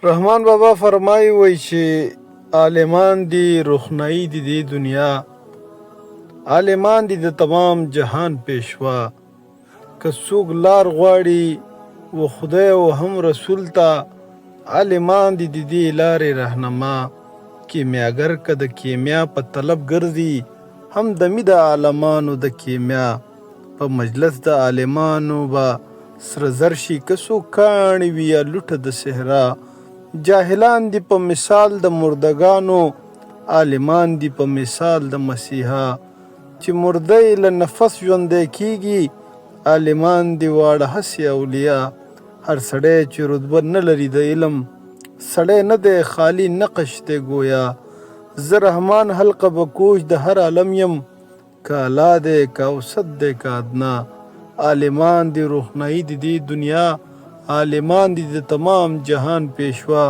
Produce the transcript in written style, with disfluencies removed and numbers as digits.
رحمان بابا فرمایي وایي چې عالمان دي روښنايي دي د دنیا، عالمان دي د تمام جهان پیشوا. که څوک لار غواړي و خدای او هم رسول ته، عالمان دي د دې لارې رهنما. کیمیاګر که د کیمیا په طلب ګرځي، هم دمي د عالمانو د کیمیا. په مجلس د عالمانو به سره زر شي، که څوک کاڼي وي یا لوټه د صحرا. جاهلان دي په مثال د مردګانو، عالمان دي په مثال د مسیحا. چې مرده یې له نفس ژوندی کیږي، عالمان دي واړه هسې اولیا. هر سړی چې رتبه نه لري د علم، سړی نه دی خالي نقش دی ګویا. زه رحمان حلقه بکوش د هر عالم یم، که اعلی دی که اوسط دی که ادنا. عالمان دي روښنايي د دې دنیا، عالمان دي د تمام جهان پیشوا.